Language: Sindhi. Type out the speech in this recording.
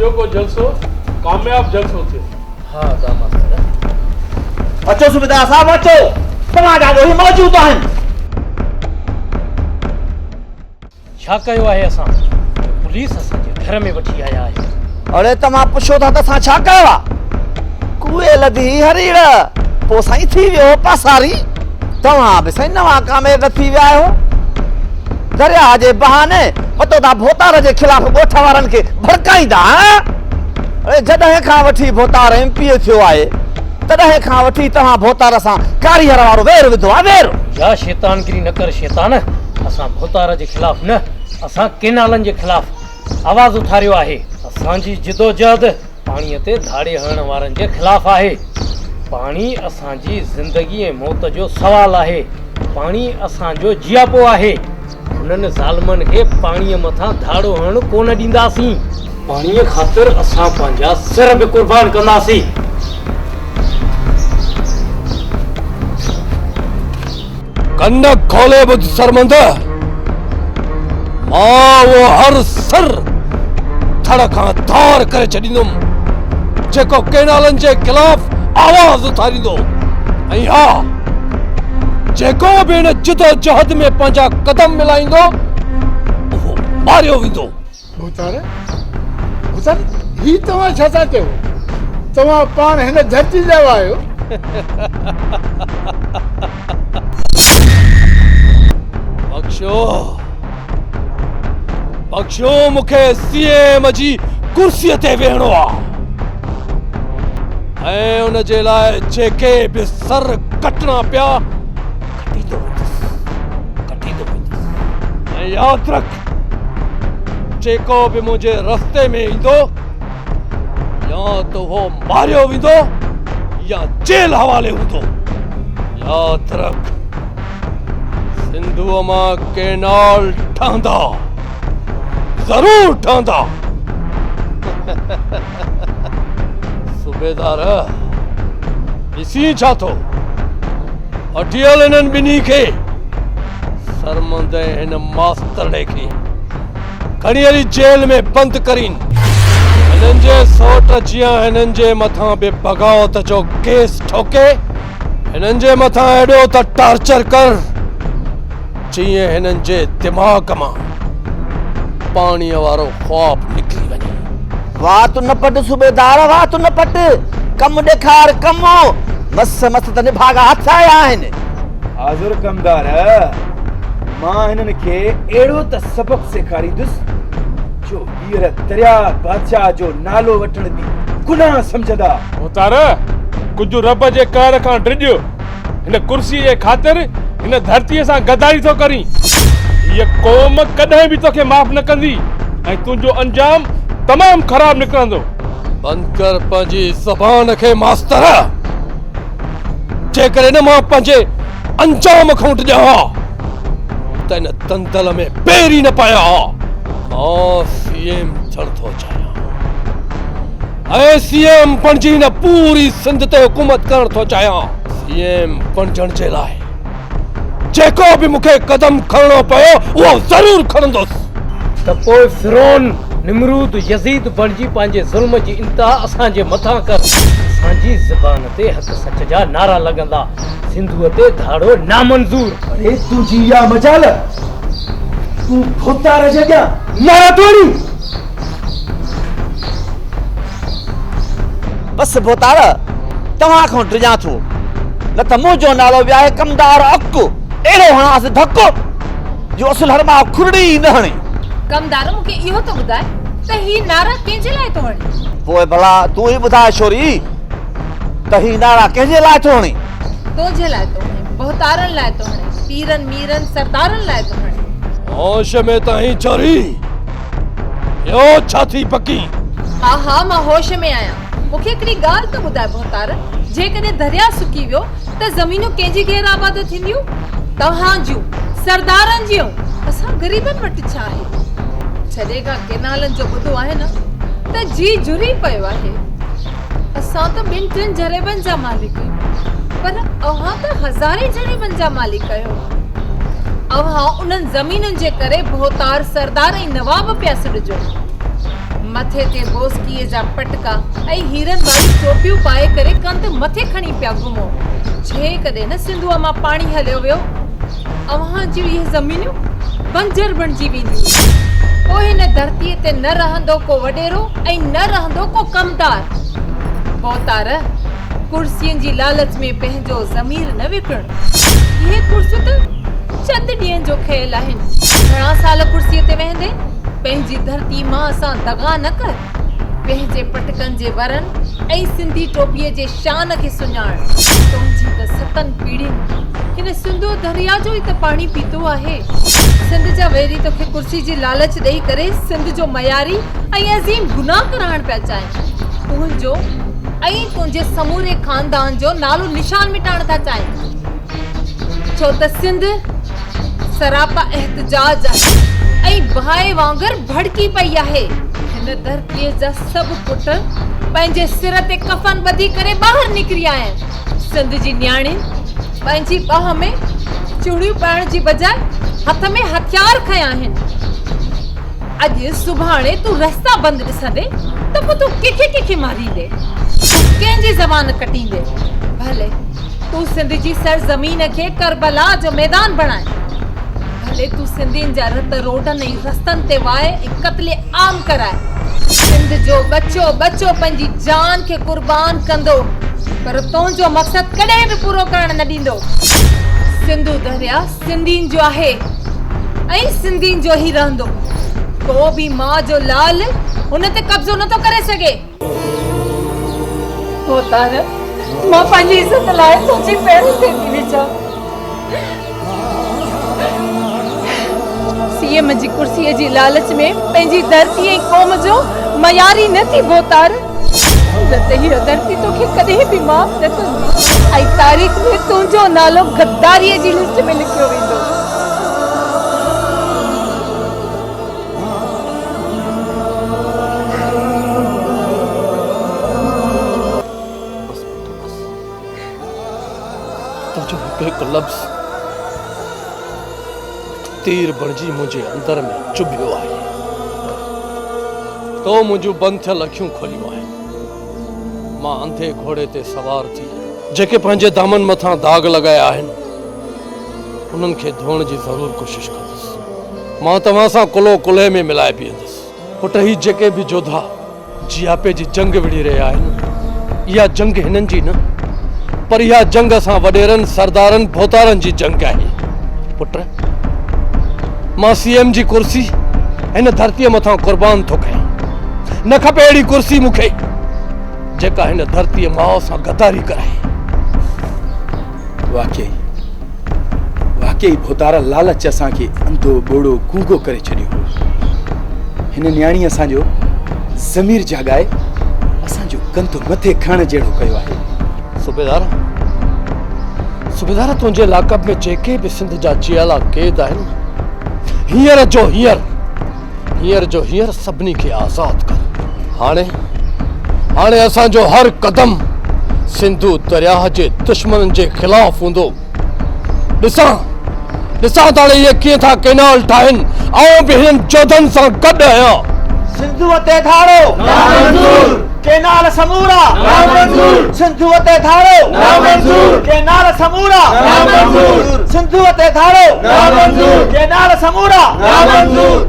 اڄوڪو جلسو ڪامياب جلسو ٿيو. ها ادا ماستر. اچو صوبيدار صاحب اچو، توهان جا ڏوهي موجود آهن. ڇا ڪيو آهي اسان جو پوليس اسان جي گهر ۾ وٺي آيا آهيو. اڙي توهان پڇو ٿا ته اسان ڇا ڪيو آ؟ ڪوئي لڌي هريڙ، پوء سائين ٿي ويو پاساري. توهان به سائين نوان ڪامريڊ ٿي ويا آهيو. درياهه جي بهاني وتو ٿا ڀوتار جي خلاف ڳوٺ وارن کي ڀڙڪائيندا هان؟ اڙي جڏهن کان وٺي ڀوتار ايم پي اي ٿيو آهي تڏهن کان وٺي توهان ڀوتار سان ڪاريهر وارو وير وڌو آ وير. يا شيطانگري نه ڪر شيطان، اسان ڀوتار جي خلاف نه اسان ڪينالن جي خلاف آواز اٿاريو آهي. اسان جي جدوجهد پاڻي تي ڌاڙي هڻڻ وارن جي خلاف آهي. پاڻي اسان جي زندگي ۽ موت جو سوال آهي. پاڻي اسان جو جياپو آهي. انهن ظالمن کي پاڻيء مٿان ڌاڙو هڻڻ ڪونه ڏينداسين. پاڻيء خاطر اسان پنهنجا سر به قربان ڪنداسين. ڪن کولي ٻڌ سرمند، مان اهو هر سر ٿڙ کان ڌار ڪري ڇڏيندم، جيڪو ڪئنالن جي خلاف آواز اٿاريندو ۽ ها جيڪو به ان جدوجهد ۾ پنهنجا قدم ملائيندو، اهو ماريو ويندو. ڀوتار، ڀوتار، هي توهان ڇا ٿا چئو؟ توهان پاڻ هن ڌرتي ڄاوا آهيو. بخشو، بخشو، مون کي سي ايم جي ڪرسيء تي ويهڻو آ ۽ ان جي لاء جيڪي به سر ڪٽڻا پيا، ڪٽيندو ويندس، ڪٽيندو ويندس ۽ ياد رک، جيڪو به منهنجي رستي ۾ ايندو يا ته اهو ماريو ويندو يا جيل حوالي هوندو. ياد رک سنڌوء مان ڪينال ٺهندا، ضرور ٺهندا. صوبيدار ڏسين ڇا ٿو؟ وٺي هل انهن ٻنهي کي. سرمند ۽ هن ماسترڙي کي کڻي هلي جيل ۾ بند ڪرين. هنن جي سئوٽ جيان هنن جي مٿان به بغاوت جو ڪيس ٺوڪي هنن جي مٿان ايڏو ته ٽارچر ڪر جيئن هنن جي دماغ مان پاڻيء وارو خواب نڪري وڃي. وات نه پٽ صوبيدار وات نه پٽ، ڪم ڏيکار ڪم، مس مس ته نڀاڳا هٿ آيا آهن. حاضر ڪمدار، مان هنن کي اهڙو ته سبق سيکاريندس جو ٻيهر درياء بادشاهه جو نالو وٺڻ به گناهه سمجهندا. ڀوتار، ڪجهه رب جي قهر کان ڊڄ. هن ڪرسيء جي خاطر هن ڌرتيء سان غداري ٿو ڪرين. هيء قوم ڪڏهن به توکي معاف نه ڪندي ۽ تنهنجو انجام تمام خراب نڪرندو. بند ڪر پنهنجي زبان کي ماستر! جيڪڏهن نه مان پنهنجي انجام کان ڊڄان ها ته ان دندل ۾ پير ئي نه پايان ها. مان سي ايم ٿيڻ ٿو چاهيان ۽ سي ايم بڻجي نه پوري سنڌ تي حڪومت ڪرڻ ٿو چاهيان. سي ايم بڻجڻ جي لاء جيڪو به مون کي قدم کڻڻو پيو اهو ضرور کڻندس. ته پوء فرعون، نمرود، يزيد بڻجي پنهنجي ظلم جي انتها اسان جي مٿان ڪر. اسان جي زبان تي حق سچ جا نعرا لڳندا. سنڌوء تي ڌاڙو نامنظور. اڙي تنهنجي اها مجال، تون ڀوتار جي اڳيان نعرا ٿو هڻين. بس ڀوتار، توهان کان ڊڄان ٿو، نه ته منهنجو نالو به آهي ڪمدار اڪ، اهڙو هڻانس ڌڪ جو اصل هر ماء کرڙي ئي نه هڻي. ڪمدار، مون کي اهو ته ٻڌاء ته هي نعرا ڪنهن جي لاء ٿو هڻين؟ پوء ڀلا تون ئي ٻڌاء ڇوري ته هي نعرا ڪنهن جي لاء ٿو هڻين؟ تنهنجي لاء ٿو هڻين، ڀوتارن لاء ٿو هڻين، پيرن، ميرن، سردارن لاء ٿو هڻين. هوش ۾ ته آهين ڇوري، اهو ڇا ٿي بڪين؟ ها ها مان هوش ۾ آهيان. مون کي هڪڙي ڳالهه ته ٻڌاء ڀوتار، جيڪڏهن درياء سڪي ويو ته زمينون ڪنهن جي غير آباد ٿينديون؟ توهان جون، سردارن جون. اسان غريبن وٽ ڇا آهي؟ جڏهن کان ڪينالن جو ٻڌو آهي نه ته جيء جهري پيو آهي. اسان ته ٻن ٽن جريبن جا مالڪ آهيون، پر اوهان ته هزارين جريبن جا مالڪ آهيو. اوهان انهن زمينن جي ڪري ڀوتار، سردار ۽ نواب پيا سڏجو. مٿي تي بوسڪيء جا پٽڪا ۽ هيرن واريون ٽوپيون پائي ڪري ڪنڌ مٿي کڻي پيا گهمو. جيڪڏهن نه سنڌوء مان پاڻي هليو ويو، اوهان جون اهي زمينون بنجر بڻجي وينديون. پوء هن ڌرتيء تي نه رهندو ڪو وڏيرو ۽ نه رهندو ڪو ڪمدار. ڀوتار، ڪرسين جي لالچ ۾ پنهنجو ضمير نه وڪڻ. اهي ڪرسيون ته چند ڏينهن جو کيل آهن. گهڻا سال ڪرسيء تي ويهندين؟ پنهنجي ڌرتي ماء سان دغا نه ڪر. پنهنجي پٽڪن جي ورن ۽ سنڌي ٽوپيء جي شان کي سڃاڻ. تنهنجي ته ستن پيڙهين هن سنڌو درياء جو ئي ته پاڻي پيتو آهي. سنڌ جا ويري توکي ڪرسي جي لالچ ڏئي ڪري سنڌ جو معياري ۽ عظيم گناهه ڪرائڻ پيا چاهين. تنهنجو ۽ تنهنجي سموري خاندان جو نالو نشان مٽائڻ ٿا چاهين. ڇو ته سنڌ سراپا احتجاج آهي ۽ باهه وانگر ڀڙڪي پئي آهي. هن ڌرتيء جا سڀ پٽ پنهنجي سر تي ڪفن ٻڌي ڪري ٻاهر نڪري آيا آهن. سنڌ جي نياڻين پنهنجي ٻانهن ۾ چوڙيون پائڻ جي بجاء هٿ ۾ هٿيار کنيا آهن. اڄ سڀاڻي تون رستا بند ڏسندين ته پوء تون ڪنهن کي ڪنهن کي ماريندين؟ تون ڪنهن جي زبان ڪٽيندين؟ ڀلي تون سنڌ جي سرزمين کي ڪربلا جو ميدان بڻاء. ڀلي تون سنڌين جا رت روڊن ۽ رستن تي وهاء ۽ قتل عام ڪراء. سنڌ جو ٻچو ٻچو پنهنجي جان کي قربان ڪندو پر تنهنجو مقصد ڪڏهن به پورو ڪرڻ نه ڏيندو. سنڌو درياء سنڌين جو آهي ۽ سنڌين جو ئي رهندو. ڪو به ماء جو لال هن تي قبضو نٿو ڪري سگهي. ڀوتار، مان پنهنجي عزت لاء تنهنجي پيرن تي ٿي وجهان. سي ايم جي ڪرسيء جي لالچ ۾ پنهنجي ڌرتي ۽ قوم جو معياري نه ٿي ڀوتار، نه ته هيء ڌرتي توکي ڪڏهن به معاف نه ڪندي ۽ تاريخ ۾ تنهنجو نالو غداريء جي لسٽ ۾ لکيو ويندو. بس پٽ بس. تنهنجو هڪ هڪ لفظ هڪ تير بڻجي منهنجي اندر ۾ چڀيو آهي. تو منهنجون بند ٿيل اکيون کوليون آهن. مان انڌي گهوڙي تي سوار ٿي جيڪي پنهنجي دامن مٿان داغ لڳايا آهن، انهن کي ڌوئڻ جي ضرور ڪوشش ڪندس. مان توهان سان ڪلهو ڪلهي ۾ ملائي بيهندس. پٽ هي جيڪي به جوڌا جياپي جي جنگ وڙهي رهيا آهن، اها جنگ هنن جي نه پر اها جنگ اسان وڏيرن، سردارن، ڀوتارن جي جنگ آهي. پٽ مان سي ايم جي ڪرسي هن ڌرتيء مٿان قربان ٿو ڪيان. نه کپي اهڙي ڪرسي مون کي جيڪا هن ڌرتيء ماء سان غداري ڪرائي. واقعي واقعي ڀوتار لالچ اسان کي انڌو ٻوڙو گونگو ڪري ڇڏيو هو. هن نياڻي اسان جو ضمير جاڳائي اسان جو ڪنڌ مٿي کڻڻ جهڙو ڪيو آهي. صوبيدار صوبيدار تنهنجي لاڪپ ۾ جيڪي به سنڌ جا جيالا قيد آهن هينئر جو هينئر هينئر جو هينئر سڀني کي آزاد ڪر. هاڻي هاڻي اسان جو هر قدم سنڌو درياهه جي دشمنن جي خلاف هوندو. ڏسان ڏسان ته هاڻي اهي ڪيئن ٿا ڪئنال ٺاهين. آئون به هنن جوڌن سان گڏ آهيان. سنڌوء تي ڌاڙو نامنظور، ڪئنال سمورا نامنظور، سنڌوء تي ڌاڙو نامنظور، ڪئنال سمورا نامنظور، سنڌوء تي ڌاڙو نامنظور، ڪئنال سمورا نامنظور.